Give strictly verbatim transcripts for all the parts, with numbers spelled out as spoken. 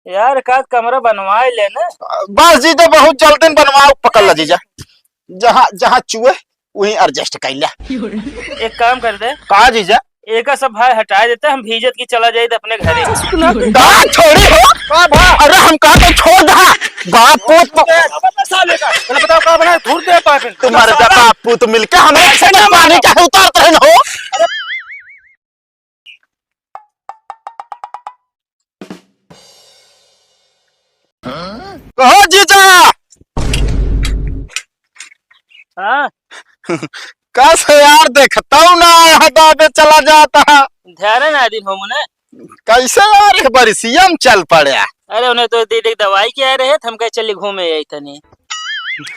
यार, का कमरा बनवाए ले ना। बस जीजा, बहुत जल्दी बनवाओ, पकड़ ला जीजा। जहाँ, जहाँ चुए, वहीं adjust कर लिया। एक काम कर दे। का जीजा? एका सब भाई हटाए देते, हम भीजत की चला जाइत अपने घरे। का छोड़ी हो? का भा? अरे हम कहा तो छोड़ दे। बाप पूत तो। अब बता साले का। पहले बताओ का बना, धूर दे पाए फिर। तुम्हारे साला। बाप पूत मिलके हम ऐसे ना पानी मारो। का उतारते हैं हो। कहो जीजा। हाँ? कस यार, देखता हूँ ना, यहाँ दाबे चला जाता है। ध्यान ना दिन हो मुने। कैसे यार, एक बरिसिया में चल पड़े। अरे, उन्हें तो दीदी के दवाई के आए रहे, तो हम कहे चलिए घूमे आई तनी।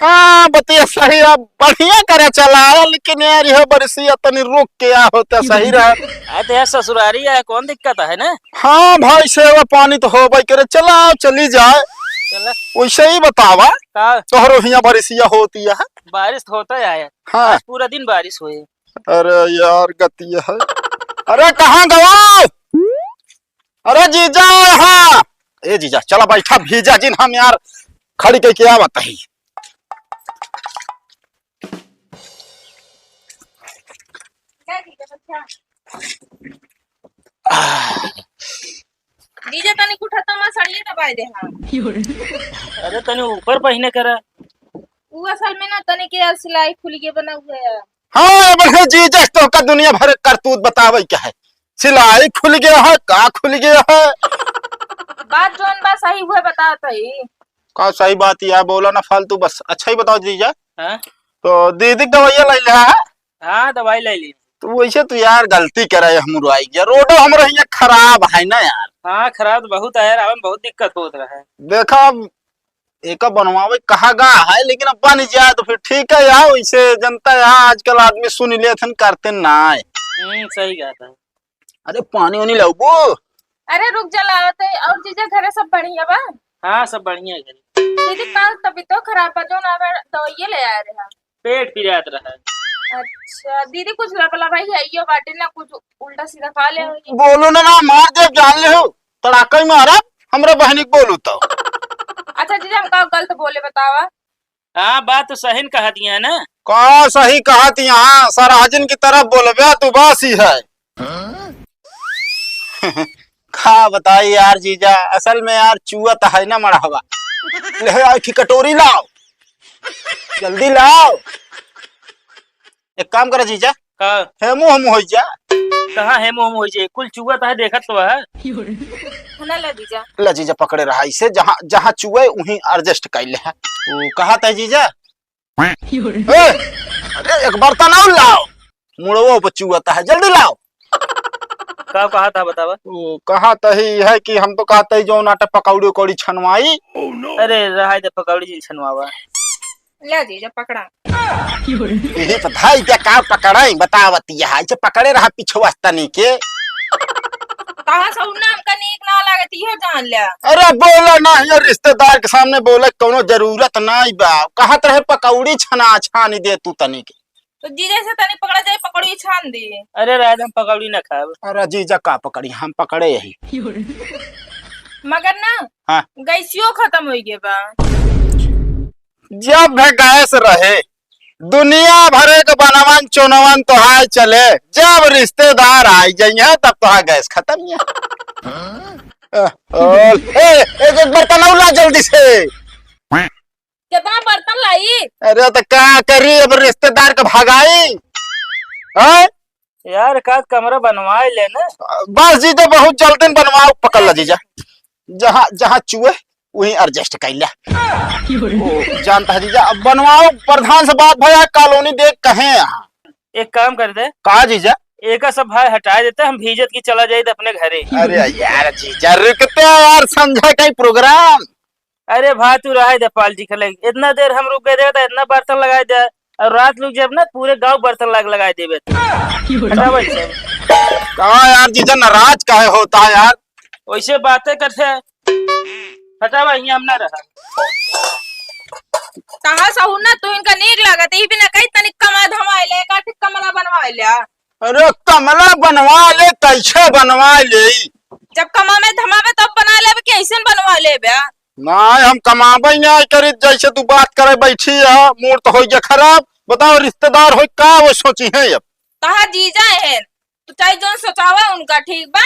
हाँ, बतिया सही है, बढ़िया करे चला आया, लेकिन यार, यह बरिसिया तनी रुक के आ होता सही रहा। अरे, तो यार, ससुरारी है, कौन दिक्कत है ना? हाँ भाई, सेवा पानी तो होबे करे, चला, चली जाए। चला। वैसे ही बतावा, का? तोहरो हियाँ बरिसिया होती है? बारिश तो होता है यार। हाँ। आज पूरा दिन बारिश हुई। अरे यार, गतिया है। अरे, कहाँ गवा? अरे जीजा, हाँ। ए जीजा, चला बैठा, भीजा जिन हम यार, खड़ी कह के आवत ही। जीजा, तनी उठा तो मैं साड़िए दबाए दे, हाँ। अरे, तनी ऊपर पहिने करा। उ असल में ना, तनी के यार सिलाई खुल के बना हुआ है। हाँ, बढ़िया जीजा, तो का दुनिया भर करतूत बतावे क्या है? सिलाई खुल गया है, का खुल गया है? बात जौन बा सही हुए बतावत हई। का सही बात या बोला ना फालतू, बस अच्छा ही बताओ जीजा। हाँ? तो दीदी के दवाइया ले लिया है? हाँ, दवाई ले ली। तो वैसे तो यार गलती करे हम आई गया, रोडो हमरो हियाँ खराब है ना यार। हाँ, खराब तो बहुत है यार, आवे में बहुत दिक्कत होत रहे। देखा, अब एका बनवावे कहा गा है, लेकिन अब बन जाए तो फिर ठीक है यार। वैसे जनता यार आजकल आदमी सुन लेथन, करते ना है। हम्म, सही बात है। अरे पानी वानी लाऊबो? अरे रुक जा, लावत है। और जीजा घरे सब बढ़िया बा? हाँ, सब बढ़िया है घरे। दीदी का तबीयतो खराब बा, जो ना बा, दवाइये ले आए रहे। पेट पिरात रहा। अच्छा दीदी, कुछ लबला भाई है यो बाटे ना, कुछ उल्टा सीधा खा ले होई। बोलो ना, ना मार दे, जान ले हो, तड़ाका ही मारब, हमरा बहनी के बोलू तो। अच्छा जीजा, हम का गलत बोले बतावा? हाँ, बात तो सही न कहत ही ना। का सही कहत ही, हाँ, सराजिन की तरफ बोलबे तू, बस ही है। का बताई यार जीजा, असल में यार चुअत है ना मड़हवा। ले आओ, एक कटोरी लाओ, जल्दी लाओ। एक काम करा जीजा, का? हेमू हमू होई जा। कहाँ हेमू हमू होई जा? कुल चुअत है, देखत तो है। ना ला जीजा। ला जीजा, पकड़े रहा इसे, जहाँ, जहाँ चुए वहीं adjust कर ले। वो कहा था जीजा? ए, अरे एक बर्तन और लाओ, मुड़वो पर चुअत है, जल्दी लाओ। का कहा था बतावा? वो कहा था ही है कि हम तो कहते ही जो आटा पकौड़ी उकौड़ी छनवाई। अरे रहा दे, पकौड़ी जिन छनवावा। ले जीजा पकड़ा। यही तो धाई के का पकड़ाई, बतावत यह, इसे पकड़े रहा पिछवा तनी के। कहाँ से उन्ना हमका नीक ना लागत, इहो जान ले। अरे बोला ना, ये रिश्तेदार के सामने बोले, कोनो जरूरत नाई बा। कहत रहे पकौड़ी छना, छानी दे तू तनी के। तो जीजा से तनी पकड़ा जाए, पकौड़ी छान दे। अरे रहा दे, हम पकौड़ी ना खाब। अरे जीजा का पकड़ी, हम पकड़े यही। मगर ना, हाँ। गैसियो खत्म हो गए बा। जब भी गैस रहे, दुनिया भरे के बनवन चुनवन तोहार चले, जब रिश्तेदार आई जाइए तब तोहार गैस खत्म ही है। ए, ओ, ए, एक, एक बर्तन और ला जल्दी से। कितना बर्तन लाई? अरे तो का करी, अब रिश्तेदार के भगाई। हैं? यार, का कमरा बनवाए ले ना। बस जीजा, बहुत जल्दी बनवाओ, पकड़ ला जीजा। जहाँ, जहाँ चुए, वहीं adjust कर लिया। ओ, जानता है जीजा, अब बनवाओ, प्रधान से बात भया, कॉलोनी देख कहे यहाँ। एक काम कर दे। का जीजा? एका सब भाई हटाए देते, हम भीजत की चला जाइत अपने घरे। अरे यार जीजा, रुकते हो यार, संझा का ही program। अरे भाई, तू रहे दे पार्टी खेले, इतना देर हम रुक गए थे, तो इतना बर्तन लगाए दे, और रात लोग जब ना पूरे गांव बर्तन लग लगाए देवे। हटा भाई सब। का यार जीजा, नाराज काहे होता है यार? वैसे बातें करते हैं। हटा भाई, ये हम ना रहा। कहाँ से हूँ ना, तू इनका नीक लागत, ई भी ना कही तनिक कमा धमाए ले, का ठीक कमरा बनवाए ले। अरे कमरा बनवा ले, कैसे बनवा ले? जब कमावे धमावे तब बना लेबे कि ऐसन बनवा लेबे? नाहीं, हम कमाबे नाहीं करी, जैसे तू बात करे बैठी है, मूड तो होइ गया खराब। बताओ, रिश्तेदार होइ का वो सोची है अब? तहार जीजा है, तो चाहे जौन सोचावा उनका, ठीक बा?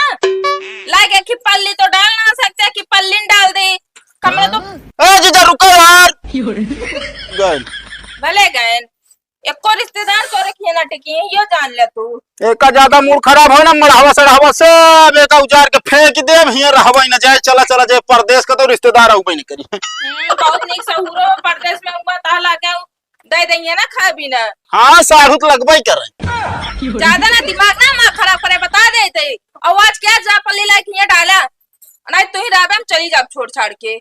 लाइक एक ही पल्ली तो डाल ना सकते कि पल्ली न डाल दे। कमरे तो ए जीजा, रुको यार। गए। भले गए, एको रिश्तेदार तोरे किहे ना टिकी है, यो जान ले तू। एका ज्यादा मूड खराब हो ना, मढ़ावा सढ़ावा सब एका उजार के फेंक देब, हियां रहबे न जाए, चला चला जाए परदेस का, तो रिश्तेदार आउबे न करी। हम्म, बहुत नीक सहूरो परदेस में हुआ, ताला के दे देंगे ना खाए पीना। हाँ, साढ़ू तो लगबे ही करे। ज्यादा ना दिमाग ना माँ खराब करे, बता देते। और आज क्या जा पल्ली लाइक हियां डाला, नहीं तू ही रहबे, हम चली जाब छोड़ छाड़ के। ए,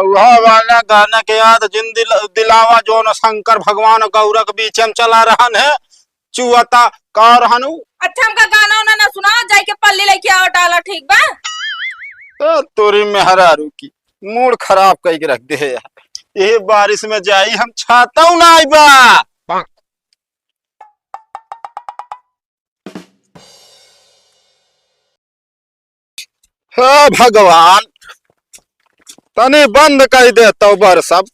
वह वाला गाना के याद जिन दिल-, दिलावा, जौन शंकर भगवान गौरा के बीच में चला रहन है, चुअता का रहन उ? अच्छा, हमका गाना उना ना सुनाओ, जाइके पल्ली लेके आओ डाला, ठीक बा? ए, तोरी मेहरारू की मूड खराब कई के रख दे है यार। ये बारिश में जाई हम छाता ना आइबा। हे भगवान, तनी बंद कर दे तो बर सब।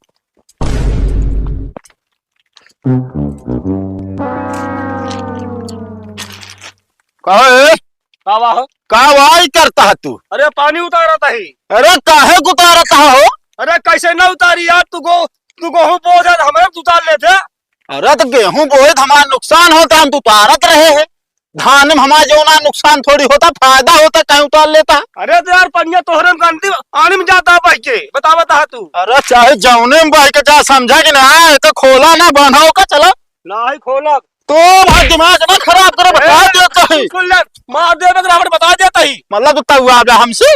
काहे? का बा हो? का वाई करता है तू? अरे पानी उतारत ही। अरे काहे उतारत हो? अरे कैसे ना उतारी यार, तू गो-, तू गेहूं बोझ है, हमें उतार लेते। अरे तो गेहूं बोए तो हमारा नुकसान होता, हम तो उतारत रहे हैं। धान में हमारा जो ना नुकसान थोड़ी होता, फायदा होता, कहीं उतार लेता। अरे तो यार, पनिया तोहरे में गंदी पानी में जाता है बह के, बता, बता तू। अरे चाहे जौने में बह के जा, समझा कि ना, एक खोला ना, बांधा ओका, चला। ना ही खोला। तो भाई दिमाग ना खराब करे, बता ए, देता ही। सुन ले, मार दे, मैं रावण बता देता ही। मतलब तू तउआ बे हमसे?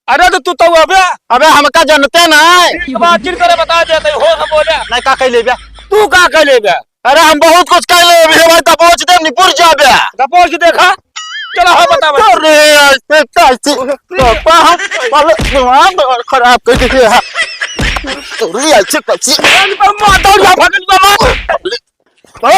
अरे तो तू तउआ बे? अबे हमका जनते ना है। बातचीत करे बता देता ही, हो हम बोले। नहीं का कह लेबे? तू का कह लेबे? अरे हम बहुत कुछ कह लेबे भाई, दबोच दे निपुर जाबे। दबोच के देखा। चलो हो बता बता। अरे ऐसे कैसे पापा हम पहले दिमाग खराब कर दिए। अरे ऐसे कैसे? अरे माता या भगन का मार। अरे,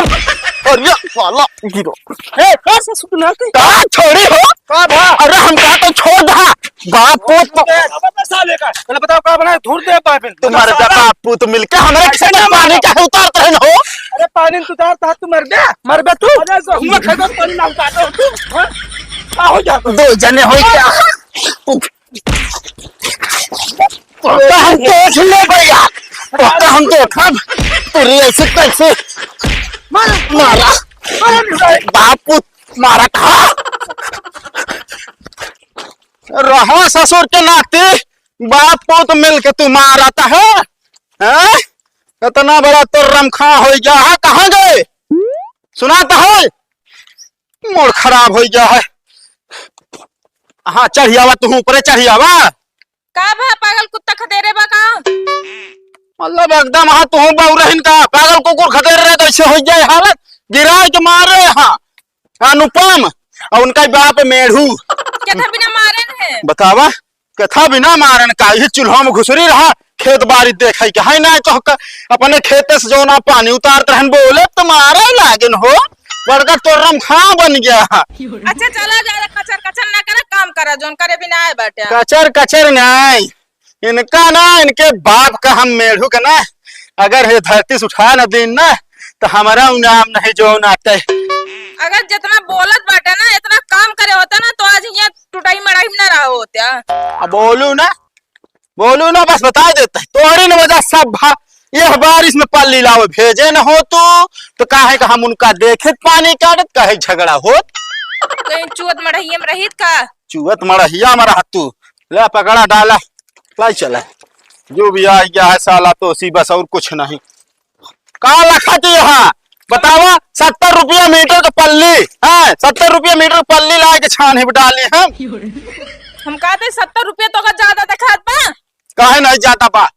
अरे, साला, गिरो। ए, का से सुना के? का छोड़ी हो? का भा? अरे, हम का तो छोड़ दा। बाप पूत तो अब बता साले का। पहले बताओ का बना, धूर दे पाए पे। तुम्हारे बता साला। बाप पूत मिलके हमारे ऐसे खेत में ना पानी मारो। काहे उतारत रहन हो? अरे, पानी तू उतारता है, तू मर बे, मर बे तू। अरे, तो हम खेत में पानी ना उतारते हो तू, हाँ? का हो जा? दो जने हो क्या? तो हम देख ले भैया, तो हम देखब, तेरी ऐसे कैसे मारा, बाप पूत मारा था। रहा ससुर के नाते, बाप पूत मिल के तू मारत है, हैं? इतना बड़ा तो रमखा हो गया है, कहाँ गए? सुनाता है? मूड खराब हो गया है। हाँ, चढ़ियावा, तू ऊपरे चढ़ियावा। का भा, पागल कुत्ता खदेरे बा का? मतलब एकदम, हाँ, तू बउरहिन का, पागल कुकुर खदेर रहे, कैसे हो जाए हालत? गिराए के मारे, हाँ, अनुपम और उनका बाप मेढ़ू। केथा बिना मारे न है? बतावा, केथा बिना मारन का, ये चूल्हा में घुसरी रहा, खेत बारी देखे के है ना, तो क-, अपने खेते से जो ना पानी उतारत रहन, बोले तुम्हारे लागन हो, बड़का तोरम खा बन गया। अच्छा, चला जा, कचर कचर ना करा, काम करा, जोन करे बिना आए बाटे। कचर कचर नहीं, इनका ना, इनके बाप का हम मेढ़ू के ना, अगर ये धरती से उठा न दीन ना, तो हमारा उ नाम नहीं जो नाते। अगर जितना बोलत बाटे ना, इतना काम करे होता ना, तो आज ये टुटाई मड़ाई में ना रहा होते। अब बोलू ना, बोलू ना, बस बता देते हैं, तोहरे न वजह सब भा-, यह बारिश में पल्ली लावे भेजे न हो तू, तो काहे का हम उनका देखत पानी काटत, काहे झगड़ा होत? कहीं चुअत मड़हिया में रहित का? चुअत मड़हिया में रह तू, ले पकड़ा डाला, लाई चला, जो भी आ गया है साला तो उसी बस और कुछ नहीं। का लखत यहाँ? बतावा, सत्तर रुपया मीटर के पल्ली, हाँ, सत्तर रुपया मीटर के पल्ली लाए के छान ही डाली हम। हम कहते सत्तर रुपया तो का ज्यादा देखात बा। काहे नहीं ज्यादा बा?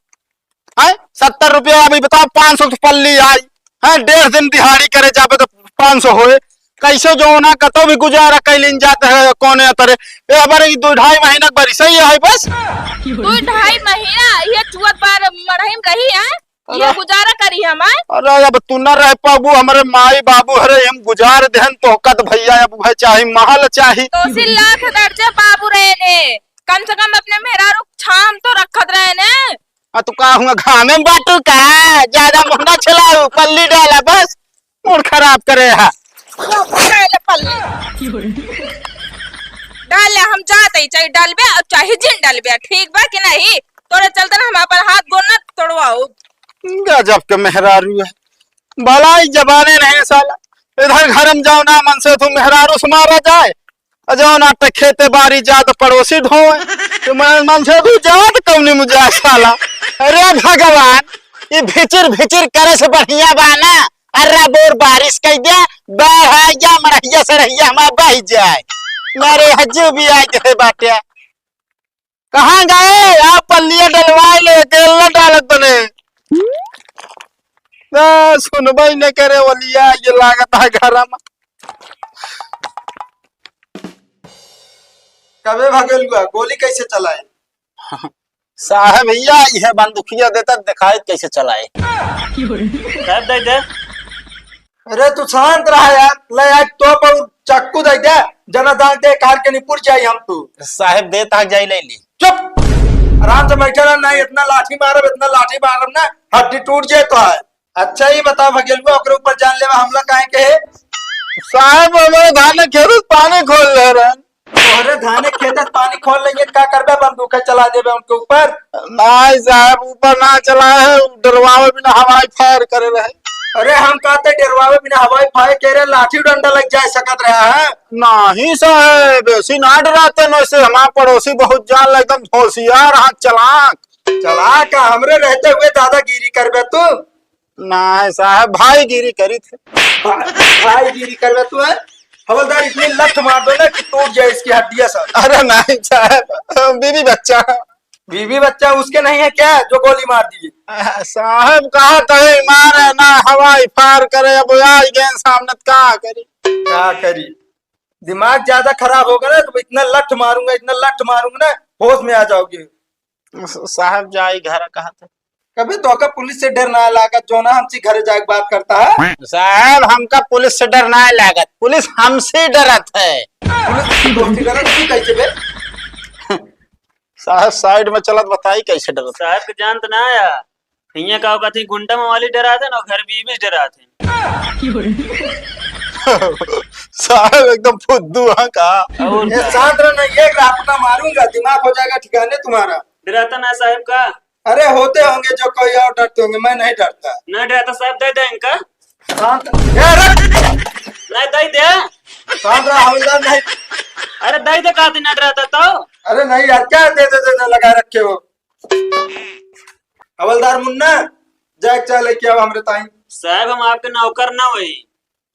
हैं? सत्तर रुपया अभी बताओ, पाँच सौ के पल्ली आई, हैं? डेढ़ दिन दिहाड़ी करे जाबे तो पाँच सौ होए, कैसे जो ना कतो भी गुजारा कैलिन जात है कोने तरे। ए, हमारे ई दो ढाई महीना के बारिश ही है बस। दो ढाई महीना ये चुअत बार मड़ही में रही है। ये अरे। गुजारा करी हम, आय? अरे, अब तू न रह पाबू, हमरे माई बाबू हरे, हम गुजार देहन तोहका त भइया, अब उहे चाही, महल चाही। तो सी लाख दर्जे बाबू रहे ने, कम से कम अपने मेहरारू छाम तो रखत रहे ने। आ, तू का हुआ, घामे में बाटू का? ज्यादा मुंह ना चलाऊ, पल्ली डाला बस। मूड खराब करे हा। डाल ले पल्ली। डाल ले, हम जात ही, चाहे डालबे और चाहे जिन डालबे, ठीक बा कि नहीं? तोरे चलते ना हम अपन हाथ गोड़ ना तोड़वाओ। गजब के मेहरारू है। भला ई जबाने नहीं साला। इधर घर में जाओ ना मन से तू मेहरारू से मारा जाए, और जाओ ना तो खेते बारी जा तो पड़ोसी ढोए। तो मन, मन से तू जात कौनी मुझे साला। अरे भगवान, ये भिचिर भिचिर करे से बढ़िया बा ना। अरे बोर बारिश कई दे, बाढ़ आ जा, मरहिया सरहिया हमार बह जाए। मारे हज्जू भी आ गए बाटे। कहाँ गए? आप पल्लिया डलवाए ले, तेल न डालत बने। ना सुनबई न करे ओलिया, ये लागत है घर में। कबे भगेलुआ, गोली कैसे चलाए? साहब भैया, यह बंदूकिया देता, दिखाई कैसे चलाए। साहब दे दे। अरे तू शांत रहा यार, ले आज तोप और चाकू दे दे, जना दान दे कार के निपुर जाई हम तू। साहब दे ताक जाई ले ली। चुप, आराम से बैठा रह, नहीं इतना लाठी मारब, इतना लाठी मारब ना, हड्डी टूट जाए तो है। अच्छा ही बता भगेलुआ, ओकरे ऊपर जानलेवा हमला काहे के है? साहब हमारे धान खेत में पानी खोल ले रहे हैं। तोहरे धाने खेत से पानी खोल लेंगे, का करबे? बंदूक चला देबे उनके ऊपर? नहीं साहब, ऊपर ना चला है, डरवावे बिना हवाई फायर करे रहे। अरे हम कहते डरवावे बिना हवाई फायर करे, लाठी डंडा लग जाए सकत रहा है। नहीं साहब, ऐसी ना डराते न, ऐसे हमारे पड़ोसी बहुत जान ले, एकदम होशियार, हाथ चलाक। चलाक, हमरे रहते हुए दादागिरी करबे तू? नहीं साहब, भाईगिरी करी थे। भा-, भाईगिरी करबे तू है? हवलदार, इतनी लठ मार दो ना कि टूट जाए इसकी हड्डियां सब। अरे नहीं साहब, बीवी बच्चा। बीवी बच्चा उसके नहीं है क्या जो गोली मार दिए? साहब कहा कहे मारे ना, हवाई फायर करे, अब आज गए सामने त का करी? का करी? दिमाग ज्यादा खराब होगा ना तो इतना लठ मारूंगा, इतना लठ मारूंगा ना, होश में आ जाओगे। स-, साहब जाई घर कहा थे। कबे तोहका पुलिस से डर ना लागत, जो ना हमसे घरे जाके बात करता है? साहब हमका पुलिस से डर ना लागत, पुलिस हमसे डरत है। पुलिस की दोस्ती करत तू कैसे बे? साहब साइड में चलत बताई कैसे डरत। साहब के जानत ना आया, हियां का कहती गुंडा मवाली डरात है ना, घर बीबी डरात है। साहब एकदम फुद्दू है का? और ये का? शांत रहो ना, एक रापटा मारूंगा, दिमाग हो जाएगा ठिकाने तुम्हारा। डराता ना साहब का? अरे होते होंगे जो कोई और डरते होंगे, मैं नहीं डरता। नहीं डराता साहब, दे दे इनका। शांत, ए, रख। नहीं दे दे। शांत रहा हवलदार, नहीं। अरे दे दे, कहती ना डराता तो। अरे नहीं यार, क्या दे दे, दे दे लगा रखे हो? हवलदार मुन्ना, जाके चाय लेके आओ हमरे ताई। साहब हम आपके नौकर ना होई,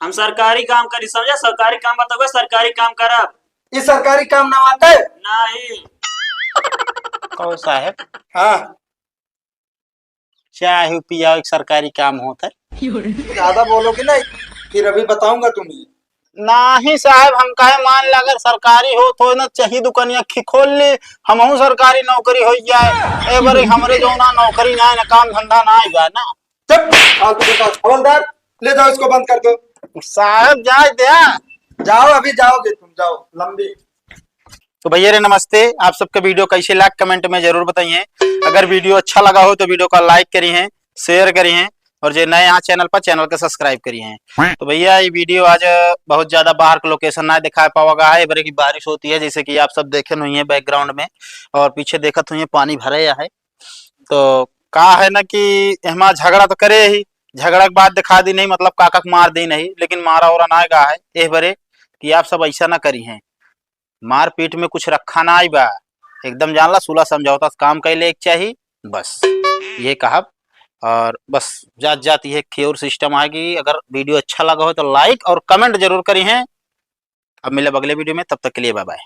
हम सरकारी काम करी, समझा? सरकारी काम बताओगे, सरकारी काम करब। ई सरकारी काम ना आते? नहीं। कहो साहब। हाँ। चाय पियाओ, एक सरकारी काम होता है। ज्यादा बोलोगे ना, फिर अभी बताऊंगा तुम्हें। नाही साहब, हम कहे मान ला अगर सरकारी होत होय ना, चाही दुकानिया खी खोल ली, हमहू सरकारी नौकरी हो जाए। ए बारी हमरे जौना नौकरी ना है ना, काम धंधा ना आइबा ना। चुप, फालतू के बात। हवलदार, ले जाओ इसको, बंद कर दो। साहब जाए दे। जाओ, अभी जाओगे तुम, जाओ, लंबी। तो भैया रे नमस्ते, आप सबके वीडियो कैसे लाग कमेंट में जरूर बताइए। अगर वीडियो अच्छा लगा हो तो वीडियो का लाइक करिए, शेयर करिए और जे नए यहाँ चैनल पर, चैनल का सब्सक्राइब करिए। तो भैया ये वीडियो आज बहुत ज्यादा बाहर का लोकेशन ना दिखा पावा गा है, बल्कि बारिश होती है जैसे कि आप सब देखे हुई है बैकग्राउंड में और पीछे देखत हुई है पानी भरे है। तो का है ना कि एहमा झगड़ा तो करे ही, झगड़ा के बाद दिखा दी नहीं, मतलब काका के मार दी नहीं, लेकिन मारा ओरा ना गा है एह बरे कि आप सब ऐसा ना करी हैं। मारपीट में कुछ रखा ना आई बा, एकदम जान ला सुलह समझौता से काम कर ले एक चाही, बस ये कहब। और बस जात जात ये क्योर सिस्टम है कि अगर वीडियो अच्छा लगा हो तो लाइक और कमेंट जरूर करी हैं। अब मिलब अगले वीडियो में, तब तक के लिए बाय बाय।